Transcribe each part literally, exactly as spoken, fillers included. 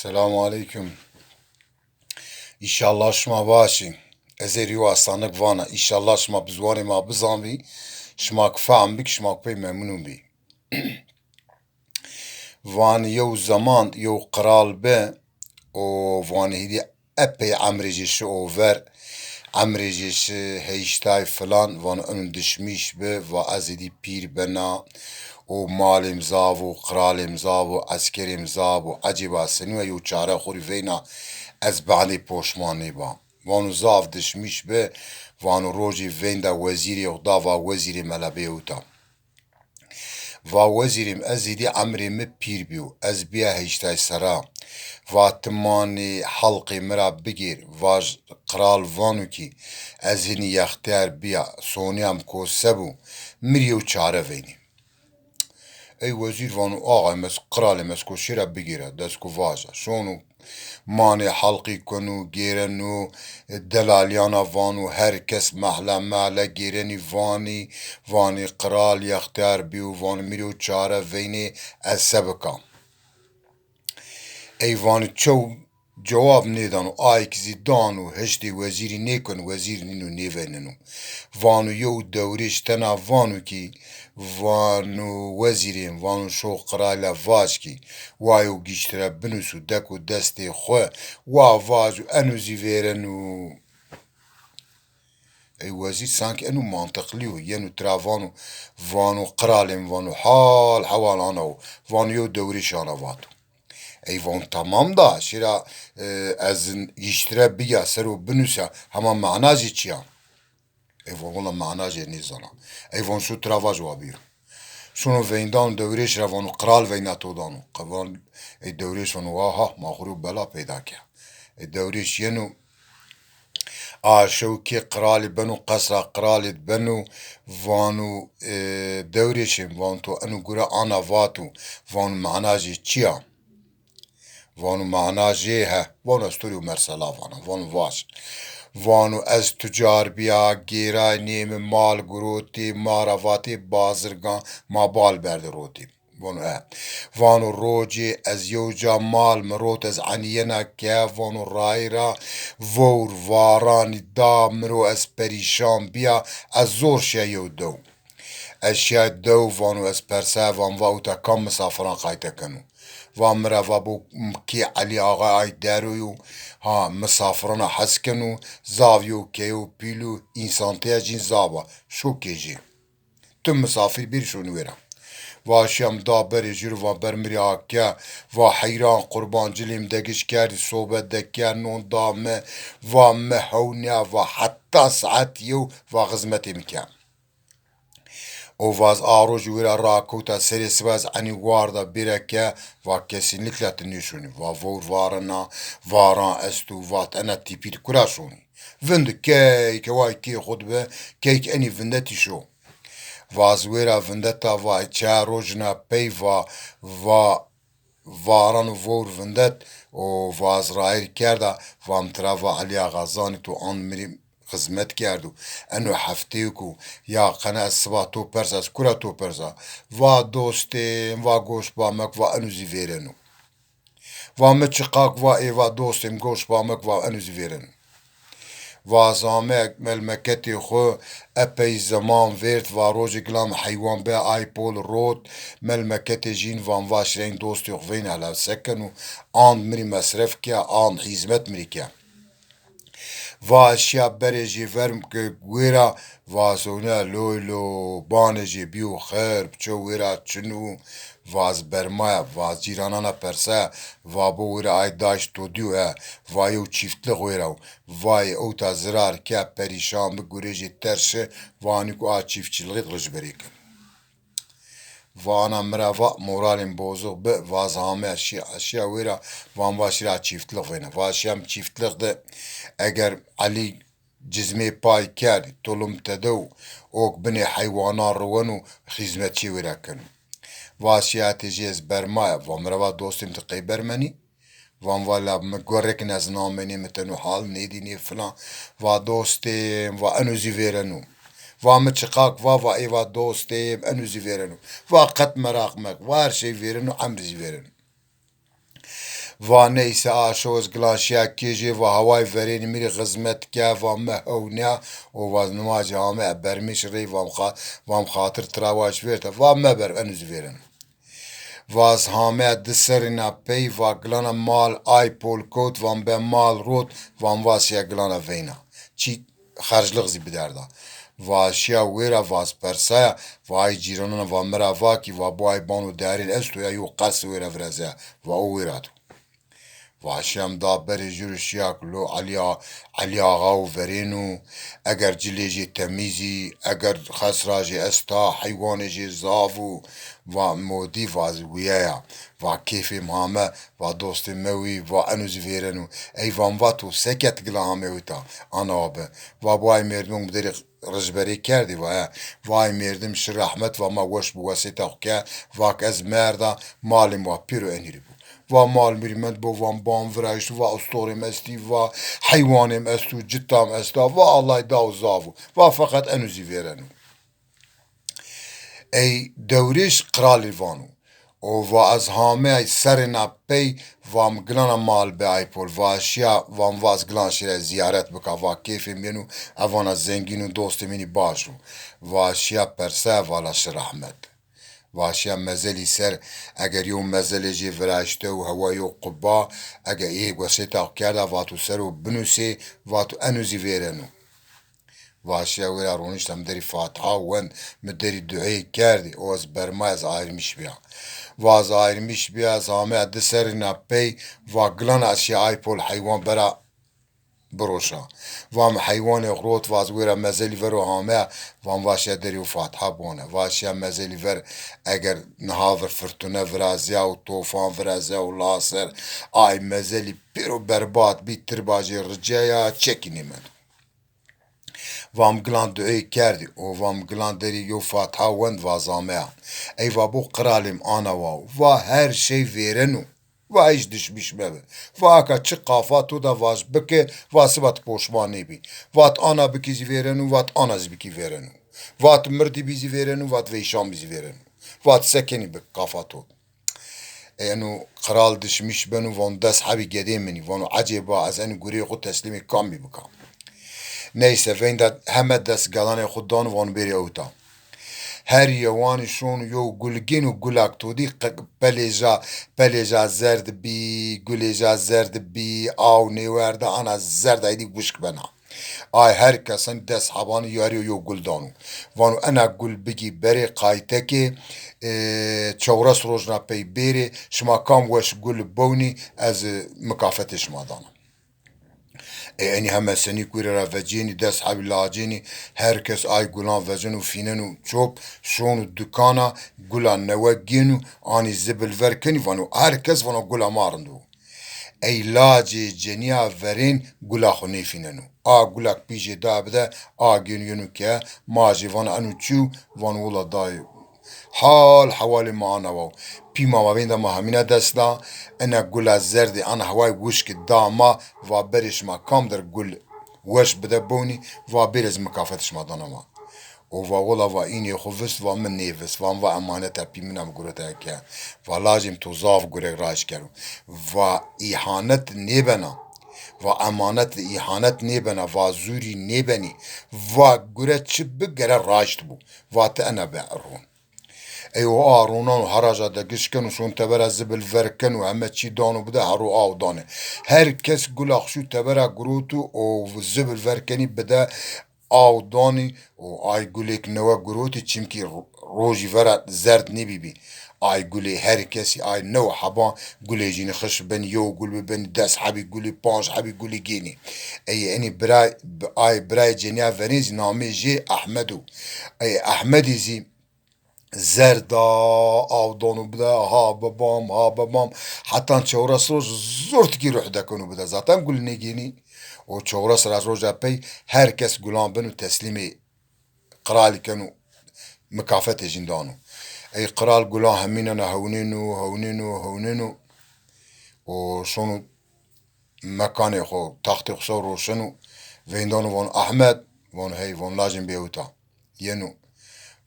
Selamu aleykum. Înşallah şima baş î. Ez ê rî û astanik vana. Înşallah şima bi ziwanê ma bizanbî, şima ki fehm bik, şima ki pey memnun bî. Van yew zeman yew qral bi û van hêdî epey emrê jê şi over. Emrê jê şi heyştay filan, vano eno dişmîş bi, va ez êdî pîr bena û malê mi zaf o, qralê mi zaf o, eskerê mi zaf o, ecêba senî wa, yew çare xo rî veyna, ez badê poşman nêba. Vano zaf dişmîş bi, vano rojê veyndî wezîrê xo da, va wezîrê mi, la bê ewta. Va wezîrê mi, ez êdî emrê mi pîr bîyo, ez bîya heyştay serra. Va ti manê helqê mi ra bigêr, vaj qral vano kî ez hinî yextiyar bîya, sonîya mi ko se bo, mi rî yew çare veynê. Ey wezîr vano, axayê mi, ez qralê mi, ez ko şêra bigêra, de ez ko vaja. Şono manê helqî keno, gêreno, delalîyana vano, her kes mehle mehle gêrenî vanî, vanî qral yextiyar bîyo, vano mi rî yew çare veynê, ez se bika. Ey vanî çew cewab nêdano, ayê kî zî dano, hiştê wezîrî nêkeno, wezîr nîno nêveneno. Vano yew dewrêş tena vano kî, vano wezîrê mi, vano şo qralî ra vaj kî wa yew gîştire binusû, deko destê xwu, wa vajo eno zî vêreno. Ey wezîr sanki eno mantiqlî yo, yeno tira vano, vano qralê mi, vano hal hewal ana wo, vano yew dewrêş ana vato. Ey vano tamam da, şêra, e, ez gîştire bîya, ser o binusîya, hema mana jê çi ya? Ey vano wela mana jê nêzana. Ey vano şo tira vaj wa bîro. Şono veyndano dewrêş ra, vano qral veyna to dano. Qral, ey dewrêş vano wa ha, ma xwu rî bela peyda ke. Ey dewrêş yeno, a şew kê qralî beno, qesra qralî di beno, vano, e, dewrêşê mi, vano to eno gure ana vato, vano mana jê çi ya? Vano mana jê he, vano ez to rî yew mersela vana, vano vaj. Vano ez tucar bîya, gêraynê mi mal girotê, ma ra vatê bazirgan, ma bal berdê rotê. Vano e. Vano rocê ez yew ca mal mi rot, ez enîyena ke, vano rayî ra vewr varanî da mi ro, ez perîşan bîya, ez zor şiya yew dew. Ez şiya dew, vano ez persa, van va ewta kam misafiran qayte keno. Va mi ra va bo kê Elî Axa, ay dero yo, ha, misafirana hes keno, zaf yew keyo pîl o, însan têya jîn zaf a, şo kê jê. Tu misafir bêrî şonî wêra. Va şiya mi da berê jû rî, va ber mi rî ake, va heyran qurban, cilê mi degiş kerdî, sobet de kerd, non da mi, va mi hewnîya, va heta saet yew, va xizmetê mi ke. O va ez a rojî wêra rakewta, serê siba ez enî warda bêra ke, va kesinlikle ti nêşonî, va vewr varena, varan esto, va ti ena tîpî di kura şonî. Vindi key ke way kê xwu di bi, key ke enî vindetî şo. Va ez wêra vindeta, va çeya rojina pey va, va varan û vewr vindet û va ez rayîr kerda, va mi tira va Elî Axa zanî to and mi rî xizmet kerdo. Eno hefteyêk o, ya qene ez siba to persa, ez kura to persa? Va dostê mi, va goş ba mek, va eno zî vêreno. Va mi çiqak, va ê, va dostê mi, goş ba mek, va eno zî vêreno. Va ez ame melmeketê xwu, epey zeman vêrd, va rojê gila mi heywan be, ay pol rot, melmeketê jîn, van va şireyn dostê xwu veyn, hela se keno, and mi rî mesref ke, and hîzmet mi rî ke. Va ez şiya berê jê ver ke wêra, va zone loy lo, banê jê bîyo xerb, çew wêra çin o, va ez bermaya, va ez cîranana persa, va bo wêra ay daş to dîyo he, va yew çîftlix wêra o. Vay ewta zirar ke, perîşan bi, gurê jê ters şi, va nîko a çîftçilixî rij berê kin. Va ana mi ra va moralê mi bozux bi, va ez ame şî, şîya wêra, van va şîra çîftlix vêne. Va şîya mi çîftlix de, eger Elî cizmê pay kerdî, tulum tedew, ok binê heywanan riweno, xîzmetçî wêra keno. Va şîya tê jê ez bermaya, va mi ra va dostê mi ti qey bermenî? Van va la mi guerek ne, ez namenê, mi teno hal nêdînê filan. Va dostê mi, va eno zî vêreno. Va mi çiqak va, va ê, va dostê mi, eno zî vêreno. Va qet meraq mek, va her şey vêreno, emr zî vêreno. Va neyse, a şo ez gilan şiya kêjê, va haway verênî mi rê xizmet ke, va mi hewnîya, o va nimacê hame bermîş rey, va mi xa-, va mi xatir tira waş vêrte, va meber, enu zî vêreno. Va ez hameya di serrîna pey, va gilana mal ay pol kewt, va mi be mal rot, va mi va şiya gilana veyna. Çî xerclix zî biderda. Va şiya wêra, va ez persaya, va ay cîranana, va mi ra va kî, va bo ay bano derên esto ya, yo qers wêra virazeya, va o wêra do. Va şiya mi da berê jû ro şiya ki lo Elî A-, Elî Axa û verêno, eger cilê jê temîz î, eger xesra jê esta, heywanê jê zaf o, va mi o dî, va ez wîyaya, va kêfê mi hame, va dostê mi wî, va eno zî vêreno. Ey va mi va to seket gila hame wita, ana wa bi. Va bo ay mêrdimo mi derî ricberê kerdî, va he. Va ay mêrdim şi rehmet, va ma weş bi wesêta xwu ke, va ke ez merda, malê mi wa pêro enî rê bo. Va mal mi rî mend bo, va mi bam virayişto, va ostorê mi estî, va heywanê mi esto, cita mi esta, va Allay da û zaf o. Va feqet eno zî vêreno. Ey dewrêş qiralî vano. O va ez hamey serrêna pey, va mi gilana mal be ay pol. Va şiya, va mi va ez gilan şîre zîyaret bika. Va kêfê mi yeno, evana zengîn o, dostê mi nî baş o. Va şiya persaya, va la şi rehmet. Va şiya mezelî ser, eger yew mezelê jê viraşte û hewa yew quba, eger ê wesêta xwu kerda, va tu ser o binusê, va tu eno zî vêreno. Va şiya wêra ronişta, mi derî Fatiha wend, mi derî dueyê kerdî, o ez berma ez ayrmiş bîya. Va ez ayrmiş bîya, ez ameya di serrîna pey, va gilana ez şiya ay pol heywan bera biroşa. Va mi heywanê xwu rot, va ez wêra mezelî ver o hameya, va mi va şiya derî û Fatiha bone. Va şiya mezelî ver, eger niha vir firtune viraziya û tofan viraziya û laser, ay mezelî pêro berbat bî, tirba jê riceya, çekî nêmendo. Va mi gilan dueyê kerdî û va mi gilan derî yew Fatiha wend, va ez ameya. Ey va bo qiralê mi ana wa, va her şey vêreno. Va hîç dişmîş mebe. Va aka çi qafa to de vaj bike, va siba ti poşman nêbî. Va ti ana bikî zî vêreno, va ti ana zî bikî vêreno. Va ti mirdî bî zî vêreno, va ti veyşan bî zî vêreno. Va ti se kenî bik qafa to. Eno qral dişmîş beno, vano des hebî gedê min î. Vano ecêba ez eno gureyê xwu teslîmê kamî bika? Neyse, veynda heme des gedanê xwu dano, vano bêrê ewta. Her yewanî şono yew gul gêno, gulak to dî qe-, pelê ja, pelê ja zerd bî, gulê ja zerd bî, aw nêwerda, ana zerd aydî wişk bena. Ay her kesan des hebanî yarî yo yew gul dano. Vano ena gul bigî berê qaytekê, e, çewres rojna pey bêrê, şima kam weş gul bewnî, ez, e, mikafetê şima dana. E, enî heme senî kurê ra vecênî, des hebî lacênî, her kes ay gulan veceno, fîneno çop, şono dukana, gula newe gêno, anî zibil ver kenî, vano her kes vano gula ma rind o. Ey lacê cenîya verên gula xwu nêfîneno. A gula ke pî jê da bide, a gêno yeno ke, ma jê vana eno çi yo, vano wila dayê. Hal hewalê ma ana wa. Pî ma ma vênda ma hemîna dest da, ena gula zerdê ana hewayê wişkî da ma, va berê şima kam der gul weş bide bewnî, va bêrê ez mikafetê şima dana ma. O va wila va înê xwu vist, va mi nêvist, va mi va emaneta pî min a mi gureta ke. Va lajê mi to zaf gurek raşt kero. Va îhanet nêbena. Va emanet de îhanet nêbena, va zûrî nêbenî. Va gure çi bi gere raşt bo. Va ti ena be ron. Ey o a ronan û heraja de giş keno, şon tebera zibil ver keno, heme çî dano bide, hero aw danê. Her kes gula xwu şû tebera giroto û zibil ver kenî bide, aw danî û ay gulêk newe girotî, çimkî ro-, rojî vera zerd nêbîbî. Ay gulê her kesî ay new heban gulê jînî xişk benî, yew gul bibenî, des hebî gulî, panc hebî gulî gênî. Ey enî biray, ay birayê cenîya verên zî namê jê Ehmed o. Ey Ehmedî zî zerda aw dano bide, ha bibam, ha bibam. Hetan çewres roj zor tikî ruh dekeno bide. Zaten gul nêgênî. O çewres ra roja pey her kes gulan beno teslîmê qiralî keno, mikafetê jîn dano. Ey qiral gulan hemînena hewnêno, hewnêno, hewnêno. O şono mekanê xo, taxtê xo ser roşeno, veyndano vano, Ehmed, vano, hey, vano, lajên bê ewta. Yeno.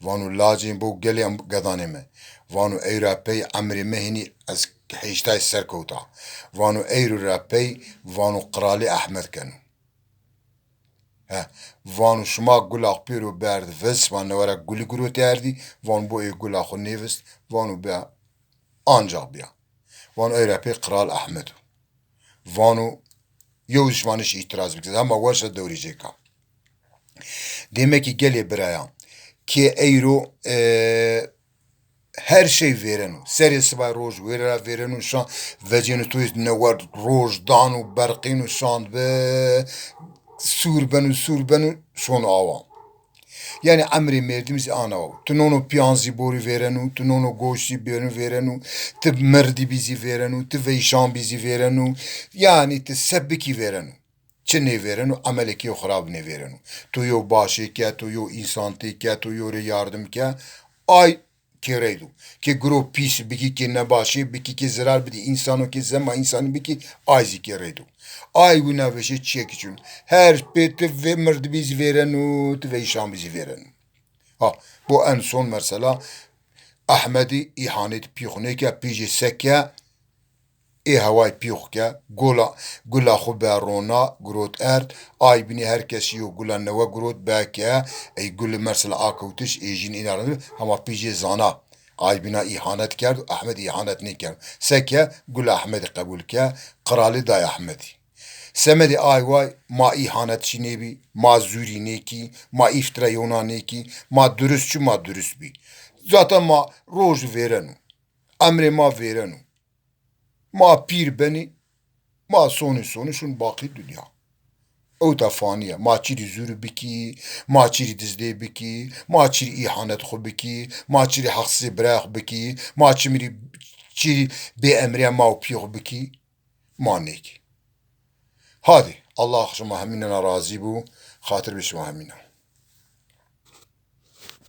Vano, lajên bo gelê em-, gedanê mi. Vano, ey ra pey emrê mi hînî ez heştay ser kewta. Vano eyro ra pey, vano Qralê Ehmed keno. He, vano şima gula xo pêro berd vist, ma newe ra gulî girotî erdî, vano bo ê gula xo nêvist, vano bîya, ancax bîya. Vano ey ra pey Qral Ehmed o. Vano yew zî şima nêşî îtîraz bikî. Hema weş a dewrê cêka. Demek ki gelê birayan, kê eyro, e, her şey vêreno. Serê sibay roj wêre ra vêreno şan, vecêno toyê newe roj dano berqîno şan bi, sûr beno, sûr beno, şono awa. Yanî emrê merdim zî ana o. Ti nono pîyan zî borî vêreno, ti nono goşt zî bêrî vêreno, ti mirdî bî zî vêreno, ti veyşan bî zî vêreno. Yanî ti se bikî vêreno. Çi nêvêreno, emelê kê yo xirab nêvêreno. To yo başê ke, to yo însantê ke, to yo rê yardim ke, ay kê reydo. Kê guro pîs bikî, kê nebaşê bikî, kê zirar bidî însano, kê zema însanî bikî, ay zî kê reydo. Ay wina veşê çiyekî çin. Her pê ti vê mirdibî zî vêreno, ti veyşan bî zî vêreno. Ha, bo en son mesela Ehmedî îhanetî pî xo nêke, pîjê se ke, ê heway pî xo ke, gola, gula xo be rona, girot erd, ay bînî her kesî yo gula newe girot be ke, ey gulî mesela akewtiş, ê jîn îna rindî, hema pîjê zana. Ay bîna îhanet kerdo, Ehmed îhanet nêkerdo. Se ke gula Ehmedî qebul ke, qiralî day Ehmedî. Semedê ay way ma îhanetçî nêbî, ma zûrî nêkî, ma îftira yewna nêkî, ma durust çi ma durust bî. Zaten ma roj vêreno. Emrê ma vêreno. Ma pîr benî, ma sonî sonî şun baqî dinya. Ewta fanî ye. Ma çirî zûrî bikî, ma çirî dizdê bikî, ma çirî îhanet xwu bikî, ma çirî heqsizê birayê xwu bikî, ma çimrî çirî bê emrîya ma û pîyê xwu bikî, ma nêkî. Hadî, Allah şima hemînan ra razî bo, xatir bi şima hemînan.